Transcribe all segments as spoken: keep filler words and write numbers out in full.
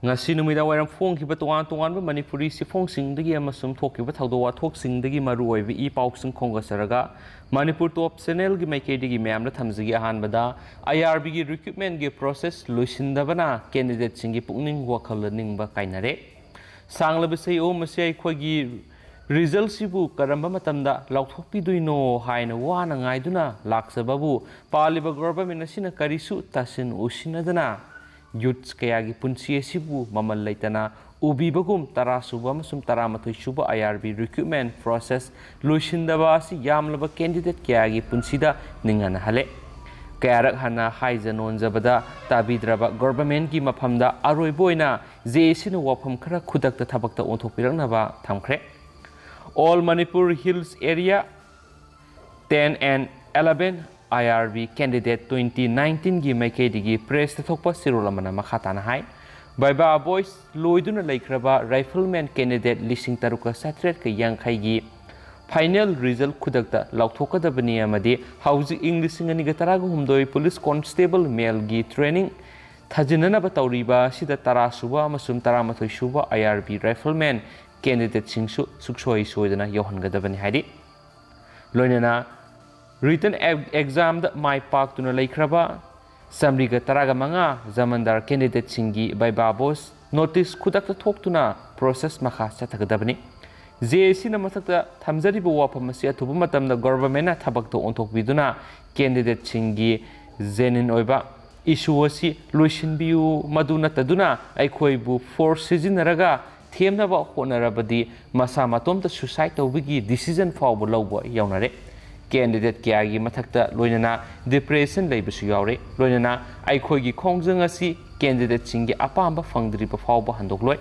ꯉꯁꯤ ꯅꯨꯃꯤꯗꯥꯡ ꯋꯥꯏꯔꯝ ꯐꯣꯡꯈꯤꯕ ꯇꯣꯉꯥꯟ ꯇꯣꯉꯥꯟꯕ ꯃꯅꯤꯄꯨꯔꯤ ꯆꯦꯐꯣꯡꯁꯤꯡꯗꯒꯤ ꯑꯃꯁꯨꯡ ꯊꯣꯛꯈꯤꯕ ꯊꯧꯗꯣꯛ ꯋꯥꯊꯣꯛꯁꯤꯡꯗꯒꯤ ꯃꯔꯨ ꯑꯣꯏꯕ ꯏ ꯄꯥꯎꯁꯤꯡ ꯈꯣꯝꯒꯠꯆꯔꯒ, ꯃꯅꯤꯄꯨꯔ ꯇꯣꯞ ꯆꯦꯅꯦꯜꯒꯤ ꯃꯥꯏꯀꯩꯗꯒꯤ ꯃꯌꯥꯝꯗ ꯊꯝꯖꯒꯦ꯫ ꯑꯍꯥꯟꯕꯗ, ꯑꯥꯏ ꯑꯥꯔ ꯕꯤꯒꯤ ꯔꯤꯀ꯭ꯔꯨꯠꯃꯦꯟꯒꯤ ꯄ꯭ꯔꯣꯁꯦꯁ ꯂꯣꯏꯁꯤꯟꯗꯕꯅ ꯀꯦꯟꯗꯤꯗꯦꯠꯁꯤꯡꯒꯤ ꯄꯨꯛꯅꯤꯡ ꯋꯥꯈꯜꯗ ꯅꯤꯡꯕ ꯀꯥꯏꯅꯔꯦ꯫ ꯁꯥꯡꯂꯕ ꯆꯍꯤ ꯑꯍꯨꯝ ꯑꯁꯤ ꯑꯩꯈꯣꯏꯒꯤ ꯔꯤꯖꯜꯁꯤꯕꯨ ꯀꯔꯝꯕ ꯃꯇꯝꯗ ꯂꯥꯎꯊꯣꯛꯄꯤꯗꯣꯏꯅꯣ ꯍꯥꯏꯅ ꯋꯥꯅ ꯉꯥꯏꯗꯨꯅ ꯂꯥꯛꯆꯕꯕꯨ ꯄꯥꯜꯂꯤꯕ ꯒꯣꯚꯔꯃꯦꯟ ꯑꯁꯤꯅ ꯀꯔꯤꯁꯨ ꯇꯥꯁꯤꯟ ꯎꯁꯤꯟꯅꯗꯅ ꯌꯨꯠꯁ ꯀꯌꯥꯒꯤ ꯄꯨꯟꯁꯤ ꯑꯁꯤꯕꯨ ꯃꯃꯜ ꯂꯩꯇꯅ ꯎꯕꯤꯕꯒꯨꯝ, ꯇꯔꯥ ꯁꯨꯕ ꯑꯃꯁꯨꯡ ꯇꯔꯥꯃꯥꯊꯣꯏ ꯁꯨꯕ ꯑꯥꯏ ꯑꯥꯔ ꯕꯤ ꯔꯤꯀ꯭ꯔꯨꯠꯃꯦꯟ ꯄ꯭ꯔꯣꯁꯦꯁ ꯂꯣꯏꯁꯤꯟꯗꯕ ꯑꯁꯤ ꯌꯥꯝꯂꯕ ꯀꯦꯟꯗꯤꯗꯦꯠ ꯀꯌꯥꯒꯤ ꯄꯨꯟꯁꯤꯗ ꯅꯤꯡꯍꯟꯅꯍꯜꯂꯦ꯫ ꯀꯌꯥꯔꯛ ꯍꯟꯅ ꯍꯥꯏꯖ ꯅꯣꯟꯖꯕꯗ ꯇꯥꯕꯤꯗ꯭ꯔꯕ ꯒꯣꯚꯔꯃꯦꯟꯒꯤ ꯃꯐꯝꯗ ꯑꯔꯣꯏꯕ ꯑꯣꯏꯅ ꯖꯦ ꯑꯦ ꯁꯤꯅ ꯋꯥꯐꯝ ꯈꯔ ꯈꯨꯗꯛꯇ ꯊꯕꯛꯇ ꯑꯣꯟꯊꯣꯛꯄꯤꯔꯛꯅꯕ ꯊꯝꯈ꯭ꯔꯦ꯫ All Manipur Hills Area ten and eleven I R B candidate twenty nineteen ꯒꯤ ꯃꯥꯏꯀꯩꯗꯒꯤ ꯄ꯭ꯔꯦꯁꯇ ꯊꯣꯛꯄ ꯆꯦꯔꯣꯜ ꯑꯃꯅ ꯃꯈꯥ ꯇꯥꯅ ꯍꯥꯏ, ꯕꯥꯏꯕꯥ ꯕꯣꯏꯁ ꯂꯣꯏꯗꯨꯅ ꯂꯩꯈ꯭ꯔꯕ ꯔꯥꯏꯐꯜꯃꯦꯟ ꯀꯦꯟꯗꯤꯗꯦꯠ ꯂꯤꯁꯤꯡ ꯇꯔꯨꯛꯀ ꯆꯥꯇ꯭ꯔꯦꯠꯀ ꯌꯥꯡꯈꯩꯒꯤ ꯐꯥꯏꯅꯦꯜ ꯔꯤꯖꯜ ꯈꯨꯗꯛꯇ ꯂꯥꯎꯊꯣꯛꯀꯗꯕꯅꯤ ꯑꯃꯗꯤ ꯍꯧꯖꯤꯛ ꯏꯪ ꯂꯤꯁꯤꯡ ꯑꯅꯤꯒ ꯇꯔꯥꯒ ꯍꯨꯝꯗꯣꯏ ꯄꯨꯂꯤꯁ ꯀꯣꯟꯁꯇꯦꯕꯜ ꯃꯦꯜꯒꯤ ꯇ꯭ꯔꯦꯅꯤꯡ ꯊꯥꯖꯤꯟꯅꯅꯕ ꯇꯧꯔꯤꯕ ꯑꯁꯤꯗ ꯇꯔꯥ ꯁꯨꯕ ꯑꯃꯁꯨꯡ ꯇꯔꯥꯃꯥꯊꯣꯏ ꯁꯨꯕ I R B ꯔꯥꯏꯐꯜꯃꯦꯟ ꯀꯦꯟꯗꯤꯗꯦꯠꯁꯤꯡꯁꯨ ꯁꯨꯛꯁꯣꯏ ꯁꯣꯏꯗꯅ ꯌꯥꯎꯍꯟꯒꯗꯕꯅꯤ ꯍꯥꯏꯔꯤ꯫ ꯂꯣꯏꯅꯅ ꯔꯤꯇꯟ ꯑꯦꯛ-, ꯑꯦꯛꯖꯥꯝꯗ ꯃꯥꯏ ꯄꯥꯛꯇꯨꯅ ꯂꯩꯈ꯭ꯔꯕ ꯆꯥꯃꯔꯤꯒ ꯇꯔꯥꯒ ꯃꯉꯥ ꯖꯃꯟꯗꯥꯔ ꯀꯦꯟꯗꯤꯗꯦꯠꯁꯤꯡꯒꯤ ꯕꯥꯏꯕꯥ ꯕꯣꯁ ꯅꯣꯇꯤꯁ ꯈꯨꯗꯛꯇ ꯊꯣꯛꯇꯨꯅ ꯄ꯭ꯔꯣꯁꯦꯁ ꯃꯈꯥ ꯆꯠꯊꯒꯗꯕꯅꯤ꯫ ꯖꯦ ꯑꯦ ꯁꯤꯅ ꯃꯊꯛꯇ ꯊꯝꯖꯔꯤꯕ ꯋꯥꯐꯝ ꯑꯁꯤ ꯑꯊꯨꯕ ꯃꯇꯝꯗ ꯒꯣꯚꯔꯃꯦꯟꯅ ꯊꯕꯛꯇ ꯑꯣꯟꯊꯣꯛꯄꯤꯗꯨꯅ ꯀꯦꯟꯗꯤꯗꯦꯠꯁꯤꯡꯒꯤ ꯖꯦꯅ꯭ꯌꯨꯟ ꯑꯣꯏꯕ ꯏꯁꯨ ꯑꯁꯤ ꯂꯣꯏꯁꯤꯟꯕꯤꯌꯨ, ꯃꯗꯨ ꯅꯠꯇꯗꯨꯅ ꯑꯩꯈꯣꯏꯕꯨ ꯐꯣꯔꯁ ꯁꯤꯖꯤꯟꯅꯔꯒ ꯊꯦꯝꯅꯕ ꯍꯣꯠꯅꯔꯕꯗꯤ ꯃꯁꯥ ꯃꯇꯣꯝꯇ ꯁꯨꯁꯥꯏꯗ ꯇꯧꯕꯒꯤ ꯗꯤꯁꯤꯖꯟ ꯐꯥꯎꯕ ꯂꯧꯕ ꯌꯥꯎꯅꯔꯦ꯫ ꯀꯦꯟꯗꯤꯗꯦꯠ ꯀꯌꯥꯒꯤ ꯃꯊꯛꯇ ꯂꯣꯏꯅꯅ ꯗꯤꯄ꯭ꯔꯦꯁꯟ ꯂꯩꯕꯁꯨ ꯌꯥꯎꯔꯦ꯫ ꯂꯣꯏꯅꯅ ꯑꯩꯈꯣꯏꯒꯤ ꯈꯣꯡꯖꯪ ꯑꯁꯤ ꯀꯦꯟꯗꯤꯗꯦꯠꯁꯤꯡꯒꯤ ꯑꯄꯥꯝꯕ ꯐꯪꯗ꯭ꯔꯤꯕ ꯐꯥꯎꯕ ꯍꯟꯗꯣꯛꯂꯣꯏ꯫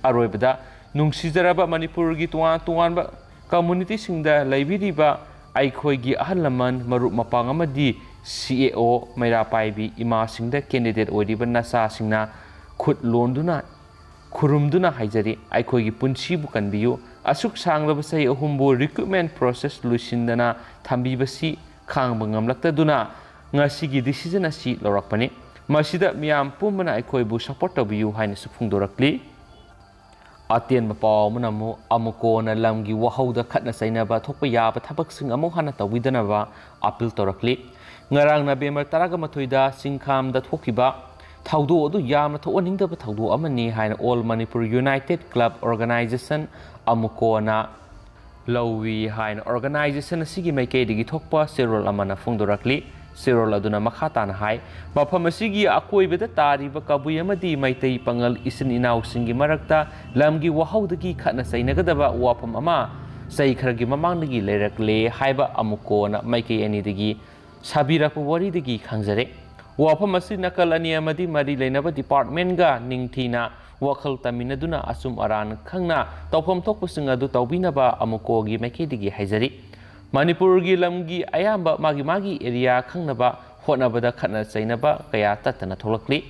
ꯑꯔꯣꯏꯕꯗ, ꯅꯨꯡꯁꯤꯖꯔꯕ ꯃꯅꯤꯄꯨꯔꯒꯤ ꯇꯣꯉꯥꯟ ꯇꯣꯉꯥꯟꯕ ꯀꯝꯃꯨꯅꯤꯇꯤꯁꯤꯡꯗ ꯂꯩꯕꯤꯔꯤꯕ ꯑꯩꯈꯣꯏꯒꯤ ꯑꯍꯜ ꯂꯃꯟ, ꯃꯔꯨꯞ ꯃꯄꯥꯡ ꯑꯃꯗꯤ C A O ꯃꯩꯔꯥ ꯄꯥꯏꯕꯤ ꯏꯃꯥꯁꯤꯡꯗ ꯀꯦꯟꯗꯤꯗꯦꯠ ꯑꯣꯏꯔꯤꯕ ꯅꯆꯥꯁꯤꯡꯅ ꯈꯨꯠ ꯂꯣꯟꯗꯨꯅ ꯈꯨꯔꯨꯝꯗꯨꯅ ꯍꯥꯏꯖꯔꯤ, ꯑꯩꯈꯣꯏꯒꯤ ꯄꯨꯟꯁꯤꯕꯨ ꯀꯟꯕꯤꯌꯨ꯫ ꯑꯁꯨꯛ ꯁꯥꯡꯂꯕ ꯆꯍꯤ ꯑꯍꯨꯝꯕꯨ ꯔꯤꯀ꯭ꯔꯨꯠꯃꯦꯟ ꯄ꯭ꯔꯣꯁꯦꯁ ꯂꯣꯏꯁꯤꯟꯗꯅ ꯊꯝꯕꯤꯕꯁꯤ ꯈꯥꯡꯕ ꯉꯝꯂꯛꯇꯗꯨꯅ ꯉꯁꯤꯒꯤ ꯗꯤꯁꯤꯖꯟ ꯑꯁꯤ ꯂꯧꯔꯛꯄꯅꯤ꯫ ꯃꯁꯤꯗ ꯃꯤꯌꯥꯝ ꯄꯨꯝꯕꯅ ꯑꯩꯈꯣꯏꯕꯨ ꯁꯄꯣꯔꯠ ꯇꯧꯕꯤꯌꯨ ꯍꯥꯏꯅꯁꯨ ꯐꯣꯡꯗꯣꯔꯛꯂꯤ꯫ ꯑꯇꯦꯟꯕ ꯄꯥꯎ ꯑꯃꯅ ꯑꯃꯨꯛ ꯑꯃꯨꯛꯀꯣꯟꯅ ꯂꯝꯒꯤ ꯋꯥꯍꯧꯗ ꯈꯠꯅ ꯆꯩꯅꯕ ꯊꯣꯛꯄ ꯌꯥꯕ ꯊꯕꯛꯁꯤꯡ ꯑꯃꯨꯛ ꯍꯟꯅ ꯇꯧꯕꯤꯗꯅꯕ ꯑꯥꯄꯤꯜ ꯇꯧꯔꯛꯂꯤ꯫ ꯉꯔꯥꯡ ꯅꯕꯦꯝꯕꯔ ꯇꯔꯥꯒ ꯃꯥꯊꯣꯏꯗ ꯆꯤꯡꯈꯥꯝꯗ ꯊꯣꯛꯈꯤꯕ ꯊꯧꯗꯣꯛ ꯑꯗꯨ ꯌꯥꯝꯅ ꯊꯣꯛꯍꯟꯅꯤꯡꯗꯕ ꯊꯧꯗꯣꯛ ꯑꯃꯅꯤ ꯍꯥꯏꯅ All Manipur United Club Organization, ꯑꯃꯨꯛꯀꯣꯟꯅ, ꯂꯧꯏ ꯍꯥꯏꯅ ꯑꯣꯔꯒꯅꯥꯏꯖꯦꯁꯟ ꯑꯁꯤꯒꯤ ꯃꯥꯏꯀꯩꯗꯒꯤ ꯊꯣꯛꯄ ꯆꯦꯔꯣꯜ ꯑꯃꯅ ꯐꯣꯡꯗꯣꯔꯛꯂꯤ꯫ ꯆꯦꯔꯣꯜ ꯑꯗꯨꯅ ꯃꯈꯥ ꯇꯥꯅ ꯍꯥꯏ, ꯃꯐꯝ ꯑꯁꯤꯒꯤ ꯑꯀꯣꯏꯕꯗ ꯇꯥꯔꯤꯕ ꯀꯕꯨꯏ ꯑꯃꯗꯤ ꯃꯩꯇꯩ ꯄꯥꯉꯜ ꯏꯆꯤꯟ ꯏꯅꯥꯎꯁꯤꯡꯒꯤ ꯃꯔꯛꯇ ꯂꯝꯒꯤ ꯋꯥꯍꯧꯗꯒꯤ ꯈꯠꯅ ꯆꯩꯅꯒꯗꯕ ꯋꯥꯐꯝ ꯑꯃ ꯆꯍꯤ ꯈꯔꯒꯤ ꯃꯃꯥꯡꯗꯒꯤ ꯂꯩꯔꯛꯂꯦ ꯍꯥꯏꯕ ꯑꯃꯨꯛꯀꯣꯟꯅ ꯃꯥꯏꯀꯩ ꯑꯅꯤꯗꯒꯤ ꯁꯥꯕꯤꯔꯛꯄ ꯋꯥꯔꯤꯗꯒꯤ ꯈꯪꯖꯔꯦ꯫ ꯋꯥꯐꯝ ꯑꯁꯤ ꯅꯥꯀꯜ ꯑꯅꯤ ꯑꯃꯗꯤ ꯃꯔꯤ ꯂꯩꯅꯕ ꯗꯤꯄꯥꯔꯠꯃꯦꯟꯒ ꯅꯤꯡꯊꯤꯅ ꯋꯥꯈꯜ ꯇꯥꯃꯤꯟꯅꯗꯨꯅ ꯑꯆꯨꯝ ꯑꯔꯥꯟ ꯈꯪꯅ ꯇꯧꯐꯝ ꯊꯣꯛꯄꯁꯤꯡ ꯑꯗꯨ ꯇꯧꯕꯤꯅꯕ ꯑꯃꯨꯛꯀꯣꯒꯤ ꯃꯥꯏꯀꯩꯗꯒꯤ ꯍꯥꯏꯖꯔꯤ꯫ ꯃꯅꯤꯄꯨꯔꯒꯤ ꯂꯝꯒꯤ ꯑꯌꯥꯝꯕ ꯃꯥꯒꯤ ꯃꯥꯒꯤ ꯑꯦꯔꯤꯌꯥ ꯈꯪꯅꯕ ꯍꯣꯠꯅꯕꯗ ꯈꯠꯅ ꯆꯩꯅꯕ ꯀꯌꯥ ꯇꯠꯇꯅ ꯊꯣꯛꯂꯛꯂꯤ꯫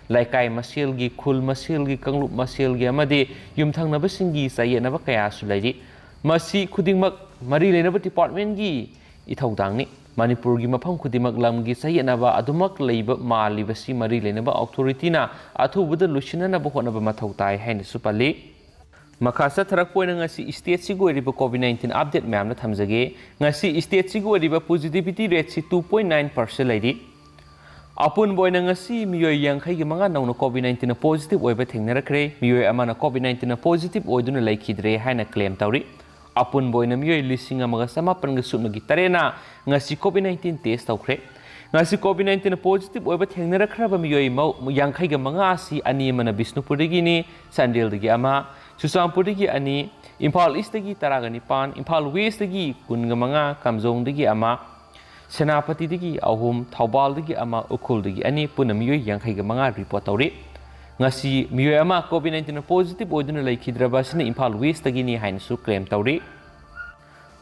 ꯂꯩꯀꯥꯏ ꯃꯁꯦꯜꯒꯤ, ꯈꯨꯜ ꯃꯁꯦꯜꯒꯤ, ꯀꯥꯡꯂꯨꯞ ꯃꯁꯦꯜꯒꯤ ꯑꯃꯗꯤ ꯌꯨꯝꯊꯪꯅꯕꯁꯤꯡꯒꯤ ꯆꯌꯦꯠꯅꯕ ꯀꯌꯥꯁꯨ ꯂꯩꯔꯤ꯫ ꯃꯁꯤ ꯈꯨꯗꯤꯡꯃꯛ ꯃꯔꯤ ꯂꯩꯅꯕ ꯗꯤꯄꯥꯔꯠꯃꯦꯟꯒꯤ ꯏꯊꯧꯗꯥꯡꯅꯤ꯫ ꯃꯅꯤꯄꯨꯔꯒꯤ ꯃꯐꯝ ꯈꯨꯗꯤꯡꯃꯛ ꯂꯝꯒꯤ ꯆꯌꯦꯠꯅꯕ ꯑꯗꯨꯃꯛ ꯂꯩꯕ ꯃꯥꯜꯂꯤꯕꯁꯤ ꯃꯔꯤ ꯂꯩꯅꯕ ꯑꯣꯊꯣꯔꯤꯇꯤꯅ ꯑꯊꯨꯕꯗ ꯂꯣꯏꯁꯤꯟꯅꯅꯕ ꯍꯣꯠꯅꯕ ꯃꯊꯧ ꯇꯥꯏ ꯍꯥꯏꯅꯁꯨ ꯄꯜꯂꯤ꯫ ꯃꯈꯥ ꯆꯠꯊꯔꯛꯄ ꯑꯣꯏꯅ ꯉꯁꯤ ꯁ꯭ꯇꯦꯠꯁꯤꯒꯤ ꯑꯣꯏꯔꯤꯕ ꯀꯣꯚꯤꯗ ꯅꯥꯏꯟꯇꯤꯟ ꯑꯞꯗꯦꯠ ꯃꯌꯥꯝꯅ ꯊꯝꯖꯒꯦ꯫ ꯉꯁꯤ ꯁ꯭ꯇꯦꯠꯁꯤꯒꯤ ꯑꯣꯏꯔꯤꯕ ꯄꯣꯖꯤꯇꯤꯚꯤꯇꯤ ꯔꯦꯠꯁꯤ ꯇꯨ ꯄꯣꯏꯟ ꯅꯥꯏꯟ ꯄꯥꯔꯁꯦꯟ ꯂꯩꯔꯤ꯫ ꯑꯄꯨꯟꯕ ꯑꯣꯏꯅ ꯉꯁꯤ ꯃꯤꯑꯣꯏ ꯌꯥꯡꯈꯩꯒ ꯃꯉꯥ ꯅꯧꯅ ꯀꯣꯚꯤꯗ ꯅꯥꯏꯟꯇꯤꯟꯅ ꯄꯣꯖꯤꯇꯤꯚ ꯑꯣꯏꯕ ꯊꯦꯡꯅꯔꯛꯈ꯭ꯔꯦ꯫ ꯃꯤꯑꯣꯏ ꯑꯃꯅ ꯀꯣꯚꯤꯗ ꯅꯥꯏꯟꯇꯤꯟꯅ ꯄꯣꯖꯤꯇꯤꯚ ꯑꯣꯏꯗꯨꯅ ꯂꯩꯈꯤꯗ꯭ꯔꯦ ꯍꯥꯏꯅ ꯀ꯭ꯂꯦꯝ ꯇꯧꯔꯤ꯫ ꯑꯄꯨꯟꯕ ꯑꯣꯏꯅ ꯃꯤꯑꯣꯏ ꯂꯤꯁꯤꯡ ꯑꯃꯒ ꯆꯃꯥꯄꯟꯒ ꯁꯨꯞꯅꯒꯤ ꯇꯔꯦꯠꯅ ꯉꯁꯤ ꯀꯣꯚꯤꯗ ꯅꯥꯏꯟꯇꯤꯟ ꯇꯦꯁ ꯇꯧꯈ꯭ꯔꯦ꯫ ꯉꯁꯤ ꯀꯣꯚꯤꯗ ꯅꯥꯏꯟꯇꯤꯟ ꯄꯣꯖꯤꯇꯤꯚ ꯑꯣꯏꯕ ꯊꯦꯡꯅꯔꯛꯈ꯭ꯔꯕ ꯃꯤꯑꯣꯏ ꯃꯧ-, ꯌꯥꯡꯈꯩꯒ ꯃꯉꯥ ꯑꯁꯤ ꯑꯅꯤ ꯑꯃꯅ ꯕꯤꯁꯅꯨꯄꯨꯔꯗꯒꯤꯅꯤ, ꯆꯥꯟꯗꯦꯜꯗꯒꯤ ꯑꯃ, ꯆꯨꯔꯆꯥꯟꯄꯨꯔꯗꯒꯤ ꯑꯅꯤ, ꯏꯝꯐꯥꯜ ꯏꯁꯇꯒꯤ ꯇꯔꯥꯒ ꯅꯤꯄꯥꯟ, ꯏꯝꯐꯥꯜ ꯋꯦꯁꯇꯒꯤ ꯀꯨꯟꯒ ꯃꯉꯥ, ꯀꯥꯝꯖꯣꯡꯗꯒꯤ ꯑꯃ, ꯁꯦꯅꯥꯄꯇꯤꯗꯒꯤ ꯑꯍꯨꯝ, ꯊꯧꯕꯥꯜꯗꯒꯤ ꯑꯃ, ꯎꯈ꯭ꯔꯨꯜꯗꯒꯤ ꯑꯅꯤ, ꯄꯨꯟꯅ ꯃꯤꯑꯣꯏ ꯌꯥꯡꯈꯩꯒ ꯃꯉꯥ ꯔꯤꯄꯣꯔꯠ ꯇꯧꯔꯤ꯫ ꯉꯁꯤ ꯃꯤꯑꯣꯏ ꯑꯃ ꯀꯣꯚꯤꯗ ꯅꯥꯏꯟꯇꯤꯟ ꯄꯣꯖꯤꯇꯤꯚ ꯑꯣꯏꯗꯨꯅ ꯂꯩꯈꯤꯗ꯭ꯔꯕ ꯑꯁꯤꯅ ꯏꯝꯐꯥꯜ ꯋꯦꯁꯇꯒꯤꯅꯤ ꯍꯥꯏꯅꯁꯨ ꯀ꯭ꯂꯦꯝ ꯇꯧꯔꯤ꯫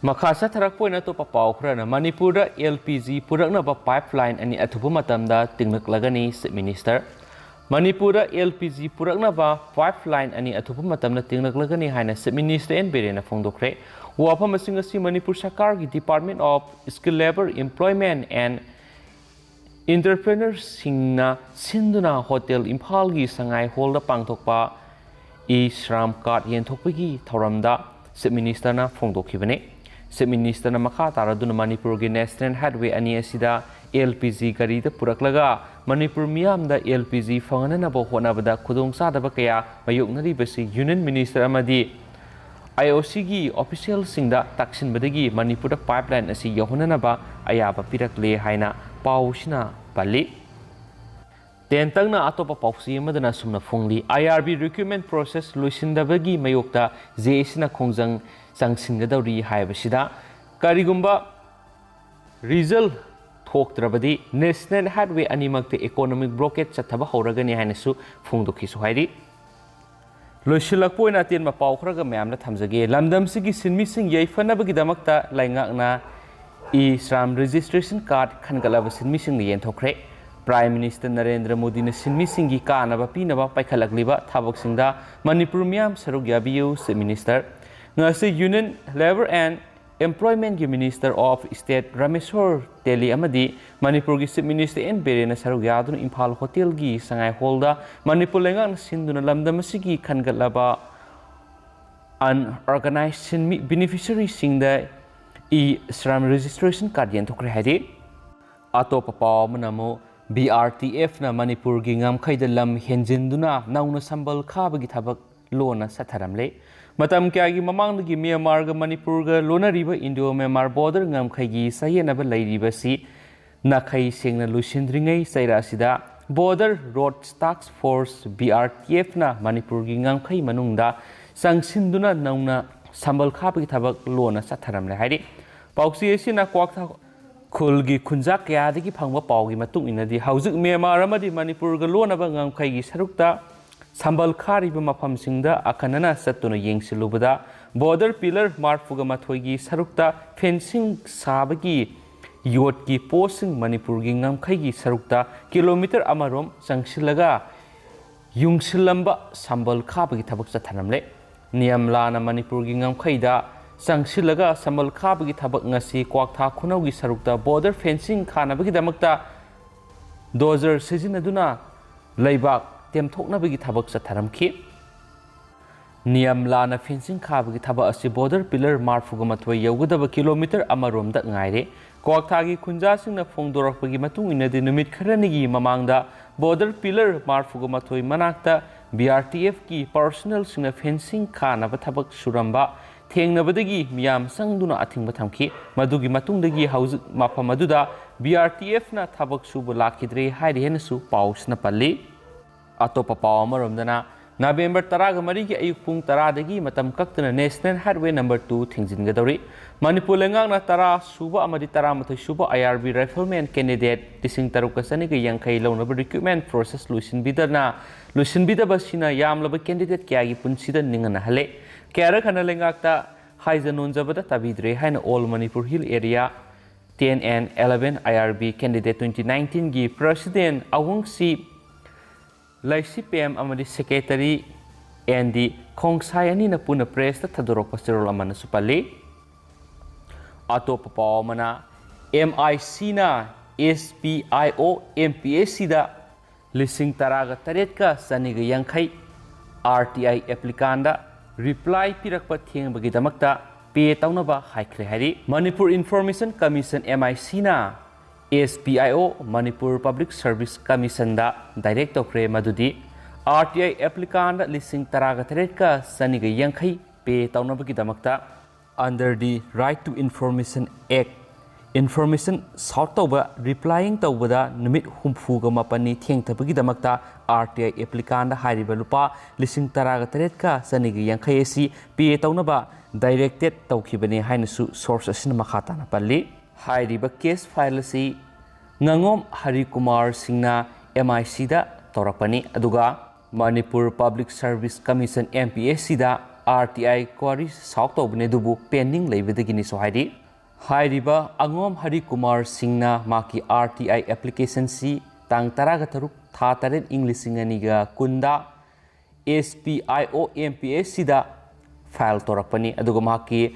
ꯃꯈꯥ ꯆꯠꯊꯔꯛꯄ ꯑꯣꯏꯅ ꯑꯇꯣꯞꯄ ꯄꯥꯎ ꯈꯔꯅ, ꯃꯅꯤꯄꯨꯔꯗ ꯑꯦꯜ ꯄꯤ ꯖꯤ ꯄꯨꯔꯛꯅꯕ ꯄꯥꯏꯞ ꯂꯥꯏꯟ ꯑꯅꯤ ꯑꯊꯨꯕ ꯃꯇꯝꯗ ꯇꯤꯡꯂꯛꯂꯒꯅꯤ, ꯆꯤꯐ ꯃꯤꯅꯤꯁꯇꯔ꯫ ꯃꯅꯤꯄꯨꯔꯗ ꯑꯦꯜ ꯄꯤ ꯖꯤ ꯄꯨꯔꯛꯅꯕ ꯄꯥꯏꯞ ꯂꯥꯏꯟ ꯑꯅꯤ ꯑꯊꯨꯕ ꯃꯇꯝꯗ ꯇꯤꯡꯂꯛꯂꯒꯅꯤ ꯍꯥꯏꯅ ꯆꯤꯐ ꯃꯤꯅꯤꯁꯇꯔ ꯑꯦꯟ ꯕꯤꯔꯦꯟꯅ ꯐꯣꯡꯗꯣꯛꯈ꯭ꯔꯦ꯫ ꯋꯥꯐꯝꯁꯤꯡ ꯑꯁꯤ ꯃꯅꯤꯄꯨꯔ ꯁꯔꯀꯥꯔꯒꯤ Department of Skill Labour Employment and Entrepreneurꯁꯤꯡꯅ ꯁꯤꯟꯗꯨꯅ ꯍꯣꯇꯦꯜ ꯏꯝꯐꯥꯜꯒꯤ ꯁꯉꯥꯏ ꯍꯣꯜꯗ ꯄꯥꯡꯊꯣꯛꯄ ꯏ ꯁ꯭ꯔꯥꯝ ꯀꯥꯔꯗ ꯌꯦꯟꯊꯣꯛꯄꯒꯤ ꯊꯧꯔꯝꯗ Chief Ministerꯅ ꯐꯣꯡꯗꯣꯛꯈꯤꯕꯅꯤ꯫ Chief Ministerꯅ ꯃꯈꯥ ꯇꯥꯔꯗꯨꯅ ꯃꯅꯤꯄꯨꯔꯒꯤ National Highway ꯑꯅꯤ ꯑꯁꯤꯗ L P G ꯒꯥꯔꯤꯗ ꯄꯨꯔꯛꯂꯒ ꯃꯅꯤꯄꯨꯔ ꯃꯤꯌꯥꯝꯗ L P G ꯐꯪꯍꯟꯅꯕ ꯍꯣꯠꯅꯕꯗ ꯈꯨꯗꯣꯡꯆꯥꯗꯕ ꯀꯌꯥ ꯃꯥꯌꯣꯛꯅꯔꯤꯕꯁꯤ Union Minister ꯑꯃꯗꯤ I O Cꯒꯤ officialꯁꯤꯡꯗ ꯇꯥꯛꯁꯤꯟꯕꯗꯒꯤ ꯃꯅꯤꯄꯨꯔꯗ pipeline ꯑꯁꯤ ꯌꯧꯍꯟꯅꯅꯕ ꯑꯌꯥꯕ ꯄꯤꯔꯛꯂꯦ ꯍꯥꯏꯅ ꯄꯥꯎꯁꯤꯅ ꯄꯜꯂꯤ꯫ ꯇꯦꯟꯇꯛꯅ ꯑꯇꯣꯞꯄ ꯄꯥꯎꯆꯦ ꯑꯃꯗꯅ ꯑꯁꯨꯝꯅ ꯐꯣꯡꯂꯤ, I R B recruitment process ꯂꯣꯏꯁꯤꯟꯗꯕꯒꯤ ꯃꯥꯌꯣꯛꯇ J A Cꯅ ꯈꯣꯡꯖꯪ ꯆꯪꯁꯤꯟꯒꯗꯧꯔꯤ ꯍꯥꯏꯕꯁꯤꯗ ꯀꯔꯤꯒꯨꯝꯕ result ꯊꯣꯛꯇ꯭ꯔꯕꯗꯤ National Highway ꯑꯅꯤꯃꯛꯇ economic blockade ꯆꯠꯊꯕ ꯍꯧꯔꯒꯅꯤ ꯍꯥꯏꯅꯁꯨ ꯐꯣꯡꯗꯣꯛꯈꯤꯁꯨ ꯍꯥꯏꯔꯤ꯫ ꯂꯣꯏꯁꯤꯜꯂꯛꯄ ꯑꯣꯏꯅ ꯑꯇꯦꯟꯕ ꯄꯥꯎ ꯈꯔꯒ ꯃꯌꯥꯝꯗ ꯊꯝꯖꯒꯦ꯫ ꯂꯝꯗꯝꯁꯤꯒꯤ ꯁꯤꯟꯃꯤꯁꯤꯡ ꯌꯥꯏꯐꯅꯕꯒꯤꯗꯃꯛꯇ ꯂꯩꯉꯥꯛꯅ E-Shram registration card ꯈꯟꯒꯠꯂꯕ ꯁꯤꯟꯃꯤꯁꯤꯡꯅ ꯌꯦꯟꯊꯣꯛꯈ꯭ꯔꯦ꯫ Prime Minister ꯅꯔꯦꯟꯗ꯭ꯔ ꯃꯣꯗꯤꯅ ꯁꯤꯟꯃꯤꯁꯤꯡꯒꯤ ꯀꯥꯟꯅꯕ ꯄꯤꯅꯕ ꯄꯥꯏꯈꯠꯂꯛꯂꯤꯕ ꯊꯕꯛꯁꯤꯡꯗ ꯃꯅꯤꯄꯨꯔ ꯃꯤꯌꯥꯝ ꯁꯔꯨꯛ ꯌꯥꯕꯤꯌꯨ, Chief Minister꯫ ꯉꯁꯤ Union Labour and Employmentꯀꯤ Minister of State Rameshwor ꯇꯦꯂꯤ ꯑꯃꯗꯤ ꯃꯅꯤꯄꯨꯔꯒꯤ Chief Minister N ꯕꯤꯔꯦꯟꯅ ꯁꯔꯨꯛ ꯌꯥꯗꯨꯅ ꯏꯝꯐꯥꯜ ꯍꯣꯇꯦꯜꯒꯤ ꯁꯉꯥꯏ ꯍꯣꯜꯗ ꯃꯅꯤꯄꯨꯔ ꯂꯩꯉꯥꯛꯅ ꯁꯤꯟꯗꯨꯅ ꯂꯝꯗꯝ ꯑꯁꯤꯒꯤ ꯈꯟꯒꯠꯂꯕ unorganized ꯁꯤꯟꯃꯤ beneficiaryꯁꯤꯡꯗ E-Shram registration card ꯌꯦꯟꯊꯣꯛꯈ꯭ꯔꯦ ꯍꯥꯏꯔꯤ꯫ ꯑꯇꯣꯞꯄ ꯄꯥꯎ ꯑꯃꯅ ꯑꯃꯨꯛ B R T Fꯅ ꯃꯅꯤꯄꯨꯔꯒꯤ ꯉꯝꯈꯩꯗ ꯂꯝ ꯍꯦꯟꯖꯤꯟꯗꯨꯅ ꯅꯧꯅ ꯁꯝꯕꯜ ꯈꯥꯕꯒꯤ ꯊꯕꯛ ꯂꯣꯟꯅ ꯆꯠꯊꯔꯝꯂꯦ꯫ ꯃꯇꯝ ꯀꯌꯥꯒꯤ ꯃꯃꯥꯡꯗꯒꯤ ꯃ꯭ꯌꯥꯟꯃꯥꯔꯒ ꯃꯅꯤꯄꯨꯔꯒ ꯂꯣꯟꯅꯔꯤꯕ Indo-Myanmar border ꯉꯝꯈꯩꯒꯤ ꯆꯌꯦꯠꯅꯕ ꯂꯩꯔꯤꯕꯁꯤ ꯅꯥꯈꯩ ꯁꯦꯡꯅ ꯂꯣꯏꯁꯤꯟꯗ꯭ꯔꯤꯉꯩ ꯆꯩꯔꯥꯛ ꯑꯁꯤꯗ Border Road Task Force, B R T Fꯅ ꯃꯅꯤꯄꯨꯔꯒꯤ ꯉꯝꯈꯩ ꯃꯅꯨꯡꯗ ꯆꯪꯁꯤꯟꯗꯨꯅ ꯅꯧꯅ ꯁꯝꯕꯜ ꯈꯥꯕꯒꯤ ꯊꯕꯛ ꯂꯣꯟꯅ ꯆꯠꯊꯔꯝꯂꯦ ꯍꯥꯏꯔꯤ꯫ ꯄꯥꯎꯆꯦ ꯑꯁꯤꯅ ꯀ꯭ꯋꯥꯛꯊꯥ ꯈꯨꯜꯒꯤ ꯈꯨꯟꯖꯥ ꯀꯌꯥꯗꯒꯤ ꯐꯪꯕ ꯄꯥꯎꯒꯤ ꯃꯇꯨꯡ ꯏꯟꯅꯗꯤ, ꯍꯧꯖꯤꯛ ꯃ꯭ꯌꯥꯟꯃꯥꯔ ꯑꯃꯗꯤ ꯃꯅꯤꯄꯨꯔꯒ ꯂꯣꯟꯅꯕ ꯉꯝꯈꯩꯒꯤ ꯁꯔꯨꯛꯇ ꯁꯝꯕꯜ ꯈꯥꯔꯤꯕ ꯃꯐꯝꯁꯤꯡꯗ ꯑꯈꯟꯅꯅ ꯆꯠꯇꯨꯅ ꯌꯦꯡꯁꯤꯜꯂꯨꯕꯗ, border pillar ꯃꯔꯤꯐꯨꯒ ꯃꯥꯊꯣꯏꯒꯤ ꯁꯔꯨꯛꯇ fencing ꯁꯥꯕꯒꯤ ꯌꯣꯠꯀꯤ ꯄꯣꯁꯁꯤꯡ ꯃꯅꯤꯄꯨꯔꯒꯤ ꯉꯝꯈꯩꯒꯤ ꯁꯔꯨꯛꯇ kilometre ꯑꯃꯔꯣꯝ ꯆꯪꯁꯤꯜꯂꯒ ꯌꯨꯡꯁꯤꯜꯂꯝꯕ ꯁꯝꯕꯜ ꯈꯥꯕꯒꯤ ꯊꯕꯛ ꯆꯠꯊꯔꯝꯂꯦ꯫ ꯅꯤꯌꯝ ꯂꯥꯟꯅ ꯃꯅꯤꯄꯨꯔꯒꯤ ꯉꯝꯈꯩꯗ ꯆꯪꯁꯤꯜꯂꯒ ꯁꯝꯕꯜ ꯈꯥꯕꯒꯤ ꯊꯕꯛ ꯉꯁꯤ ꯀ꯭ꯋꯥꯛꯊꯥ ꯈꯨꯅꯧꯒꯤ ꯁꯔꯨꯛꯇ border fencing ꯈꯥꯅꯕꯒꯤꯗꯃꯛꯇ ꯗꯣꯖꯔ ꯁꯤꯖꯤꯟꯅꯗꯨꯅ ꯂꯩꯕꯥꯛ ꯇꯦꯝꯊꯣꯛꯅꯕꯒꯤ ꯊꯕꯛ ꯆꯠꯊꯔꯝꯈꯤ꯫ ꯅꯤꯌꯝ ꯂꯥꯟꯅ ꯐꯦꯟꯁꯤꯡ ꯈꯥꯕꯒꯤ ꯊꯕꯛ ꯑꯁꯤ ꯕꯣꯔꯗꯔ ꯄꯤꯂꯔ ꯃꯔꯐꯨꯒ ꯃꯥꯊꯣꯏ ꯌꯧꯒꯗꯕ ꯀꯤꯂꯣꯃꯤꯇꯔ ꯑꯃꯔꯣꯝꯗ ꯉꯥꯏꯔꯦ꯫ ꯀ꯭ꯋꯥꯛꯊꯥꯒꯤ ꯈꯨꯟꯖꯥꯁꯤꯡꯅ ꯐꯣꯡꯗꯣꯔꯛꯄꯒꯤ ꯃꯇꯨꯡ ꯏꯟꯅꯗꯤ, ꯅꯨꯃꯤꯠ ꯈꯔꯅꯤꯒꯤ ꯃꯃꯥꯡꯗ ꯕꯣꯔꯗꯔ ꯄꯤꯂꯔ ꯃꯔꯐꯨꯒ ꯃꯥꯊꯣꯏ ꯃꯅꯥꯛꯇ ꯕꯤ ꯑꯥꯔ ꯇꯤ ꯑꯦꯐꯀꯤ ꯄꯥꯔꯁꯣꯅꯦꯜꯁꯤꯡꯅ ꯐꯦꯟꯁꯤꯡ ꯈꯥꯅꯕ ꯊꯕꯛ ꯁꯨꯔꯝꯕ ꯊꯦꯡꯅꯕꯗꯒꯤ ꯃꯤꯌꯥꯝ ꯆꯪꯗꯨꯅ ꯑꯊꯤꯡꯕ ꯊꯝꯈꯤ꯫ ꯃꯗꯨꯒꯤ ꯃꯇꯨꯡꯗꯒꯤ ꯍꯧꯖꯤꯛ ꯃꯐꯝ ꯑꯗꯨꯗ ꯕꯤ ꯑꯥꯔ ꯇꯤ ꯑꯦꯐꯅ ꯊꯕꯛ ꯁꯨꯕ ꯂꯥꯛꯈꯤꯗ꯭ꯔꯦ ꯍꯥꯏꯔꯤ ꯍꯥꯏꯅꯁꯨ ꯄꯥꯎꯁꯤꯅ ꯄꯜꯂꯤ꯫ ꯑꯇꯣꯞꯄ ꯄꯥꯎ ꯑꯃꯔꯣꯝꯗꯅ, ꯅꯕꯦꯝꯕꯔ ꯇꯔꯥꯒ ꯃꯔꯤꯒꯤ ꯑꯌꯨꯛ ꯄꯨꯡ ꯇꯔꯥꯗꯒꯤ ꯃꯇꯝ ꯀꯛꯇꯅ National Highway number two ꯊꯤꯡꯖꯤꯟꯒꯗꯧꯔꯤ꯫ Manipur ꯂꯩꯉꯥꯛꯅ ꯇꯔꯥ ꯁꯨꯕ ꯑꯃꯗꯤ ꯇꯔꯥꯃꯥꯊꯣꯏ ꯁꯨꯕ ꯑꯥꯏ ꯑꯥꯔ ꯕꯤ rifleman candidate ꯂꯤꯁꯤꯡ ꯇꯔꯨꯛꯀ ꯆꯅꯤꯒ ꯌꯥꯡꯈꯩ ꯂꯧꯅꯕ recruitment process ꯂꯣꯏꯁꯤꯟꯕꯤꯗꯅ, ꯂꯣꯏꯁꯤꯟꯕꯤꯗꯕꯁꯤꯅ ꯌꯥꯝꯂꯕ candidate ꯀꯌꯥꯒꯤ ꯄꯨꯟꯁꯤꯗ ꯅꯤꯡꯍꯟꯅꯍꯜꯂꯦ꯫ ꯀꯌꯥꯔꯛ ꯍꯟꯅ ꯂꯩꯉꯥꯛꯇ ꯍꯥꯏꯖ ꯅꯣꯟꯖꯕꯗ ꯇꯥꯕꯤꯗ꯭ꯔꯦ ꯍꯥꯏꯅ All Manipur Hill Area ten and eleven I R B candidate twenty nineteenꯒꯤ president ꯑꯋꯨꯡꯁꯤ ꯂꯩꯁꯤꯄꯦꯝ ꯑꯃꯗꯤ secretary ꯑꯦꯟ ꯗꯤ ꯈꯣꯡꯁꯥꯏ ꯑꯅꯤꯅ ꯄꯨꯟꯅ pressꯇ ꯊꯥꯗꯣꯔꯛꯄ ꯆꯦꯔꯣꯜ ꯑꯃꯅꯁꯨ ꯄꯜꯂꯤ꯫ ꯑꯇꯣꯞꯄ ꯄꯥꯎ ꯑꯃꯅ, M I Cꯅ S P I O M P S Cꯗ ꯂꯤꯁꯤꯡ ꯇꯔꯥꯒ ꯇꯔꯦꯠꯀ ꯆꯅꯤꯒ ꯌꯥꯡꯈꯩ R T I applicantꯗ reply ꯄꯤꯔꯛꯄ ꯊꯦꯡꯕꯒꯤꯗꯃꯛꯇ pay ꯇꯧꯅꯕ ꯍꯥꯏꯈ꯭ꯔꯦ ꯍꯥꯏꯔꯤ꯫ Manipur Information Commission, M I Cꯅ S P I O, Manipur Public Service Commissionꯗ direct ꯇꯧꯈ꯭ꯔꯦ ꯃꯗꯨꯗꯤ R T I applicantꯗ ꯂꯤꯁꯤꯡ ꯇꯔꯥꯒ ꯇꯔꯦꯠꯀ ꯆꯅꯤꯒ ꯌꯥꯡꯈꯩ pay ꯇꯧꯅꯕꯒꯤꯗꯃꯛꯇ under the Right to Information Act, information sought ꯇꯧꯕ, replying ꯇꯧꯕꯗ ꯅꯨꯃꯤꯠ ꯍꯨꯝꯐꯨꯒ ꯃꯥꯄꯟꯅꯤ ꯊꯦꯡꯊꯕꯒꯤꯗꯃꯛꯇ R T I applicantꯗ ꯍꯥꯏꯔꯤꯕ ꯂꯨꯄꯥ ꯂꯤꯁꯤꯡ ꯇꯔꯥꯒ ꯇꯔꯦꯠꯀ ꯆꯅꯤꯒ ꯌꯥꯡꯈꯩ ꯑꯁꯤ pay ꯇꯧꯅꯕ directed ꯇꯧꯈꯤꯕꯅꯤ ꯍꯥꯏꯅꯁꯨ source ꯑꯁꯤꯅ ꯃꯈꯥ ꯇꯥꯅ ꯄꯜꯂꯤ꯫ ꯍꯥꯏꯔꯤꯕ case file ꯑꯁꯤ ꯉꯥꯉꯣꯝ ꯍꯔꯤꯀꯨꯃꯥꯔ ꯁꯤꯡꯅ M I Cꯗ ꯇꯧꯔꯛꯄꯅꯤ, ꯑꯗꯨꯒ Manipur Public Service Commission, M P S Cꯗ R T I query sought ꯇꯧꯕꯅꯤ, ꯑꯗꯨꯕꯨ pending ꯂꯩꯕꯗꯒꯤꯅꯤꯁꯨ ꯍꯥꯏꯔꯤ꯫ ꯍꯥꯏꯔꯤꯕ ꯑꯉꯣꯝ ꯍꯔꯤꯀꯨꯃꯥꯔ ꯁꯤꯡꯅ ꯃꯍꯥꯛꯀꯤ R T I applicationꯁꯤ ꯇꯥꯡ ꯇꯔꯥꯒ ꯇꯔꯨꯛ ꯊꯥ ꯇꯔꯦꯠ ꯏꯪ ꯂꯤꯁꯤꯡ ꯑꯅꯤꯒ ꯀꯨꯟꯗ S P I O M P S Cꯗ file ꯇꯧꯔꯛꯄꯅꯤ, ꯑꯗꯨꯒ ꯃꯍꯥꯛꯀꯤ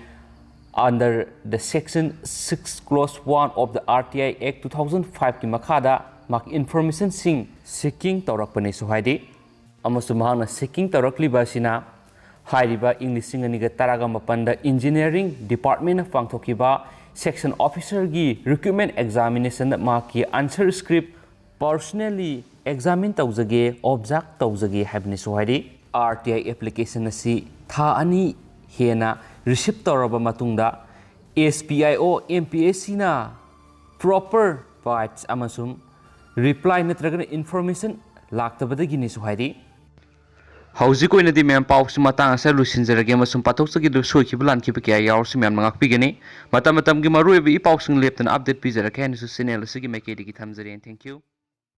under the section six clause one of the R T I Act two thousand fiveꯀꯤ ꯃꯈꯥꯗ ꯃꯍꯥꯛ ꯏꯟꯐꯣꯔꯃꯦꯁꯟꯁꯤꯡ ꯁꯤꯀꯤꯡ ꯇꯧꯔꯛꯄꯅꯦꯁꯨ ꯍꯥꯏꯔꯤ꯫ ꯑꯃꯁꯨꯡ ꯃꯍꯥꯛꯅ ꯁꯤꯀꯤꯡ ꯇꯧꯔꯛꯂꯤꯕ ꯑꯁꯤꯅ ꯍꯥꯏꯔꯤꯕ ꯏꯪ ꯂꯤꯁꯤꯡ ꯑꯅꯤꯒ ꯇꯔꯥꯒ ꯃꯥꯄꯟꯗ ꯏꯟꯖꯤꯅꯤꯌꯥꯔꯤꯡ ꯗꯤꯄꯥꯔꯠꯃꯦꯟꯅ ꯄꯥꯡꯊꯣꯛꯈꯤꯕ ꯁꯦꯛꯁꯟ ꯑꯣꯐꯤꯁꯔꯒꯤ ꯔꯤꯀ꯭ꯔꯨꯠꯃꯦꯟ ꯑꯦꯛꯖꯥꯃꯤꯅꯦꯁꯟꯗ ꯃꯍꯥꯛꯀꯤ ꯑꯟꯁꯔ ꯁ꯭ꯀ꯭ꯔꯤꯞ ꯄꯔꯁꯅꯦꯜꯂꯤ ꯑꯦꯛꯖꯥꯃꯤꯟ ꯇꯧꯖꯒꯦ, ꯑꯣꯕꯖꯥꯔꯕ ꯇꯧꯖꯒꯦ ꯍꯥꯏꯕꯅꯤꯁꯨ ꯍꯥꯏꯔꯤ꯫ ꯑꯥꯔ ꯇꯤ ꯑꯥꯏ ꯑꯦꯄ꯭ꯂꯤꯀꯦꯁꯟ ꯑꯁꯤ ꯊꯥ ꯑꯅꯤ ꯍꯦꯟꯅ ꯔꯤꯁꯤꯞ ꯇꯧꯔꯕ ꯃꯇꯨꯡꯗ S P I O M P S ꯁꯤꯅ ꯄ꯭ꯔꯣꯄꯔ ꯕꯥꯏꯠꯁ ꯑꯃꯁꯨꯡ ꯔꯤꯄ꯭ꯂꯥꯏ ꯅꯠꯇ꯭ꯔꯒꯅ ꯏꯟꯐꯣꯔꯃꯦꯁꯟ ꯂꯥꯛꯇꯕꯗꯒꯤꯅꯤꯁꯨ ꯍꯥꯏꯔꯤ꯫ ꯍꯧꯖꯤꯛ ꯑꯣꯏꯅꯗꯤ ꯃꯌꯥꯝ ꯄꯥꯎꯁꯤ ꯃꯇꯥꯡ ꯑꯁꯤꯗ ꯂꯣꯏꯁꯤꯟꯖꯔꯒꯦ ꯑꯃꯁꯨꯡ ꯄꯥꯊꯣꯛꯆꯈꯤꯗꯕ ꯁꯣꯏꯈꯤꯕ ꯂꯥꯟꯈꯤꯕ ꯀꯌꯥ ꯌꯥꯎꯔꯁꯨ ꯃꯌꯥꯝꯅ ꯉꯥꯛꯄꯤꯒꯅꯤ꯫ ꯃꯇꯝ ꯃꯇꯝꯒꯤ ꯃꯔꯨꯑꯣꯏꯕ ꯏ ꯄꯥꯎꯁꯤꯡ ꯂꯦꯞꯇꯅ ꯑꯞꯗꯦꯠ ꯄꯤꯖꯔꯛꯀꯦ ꯍꯥꯏꯅꯁꯨ ꯆꯦꯅꯦꯜ ꯑꯁꯤꯒꯤ ꯃꯥꯏꯀꯩꯗꯒꯤ ꯊꯝꯖꯔꯤ꯫ Thank you꯫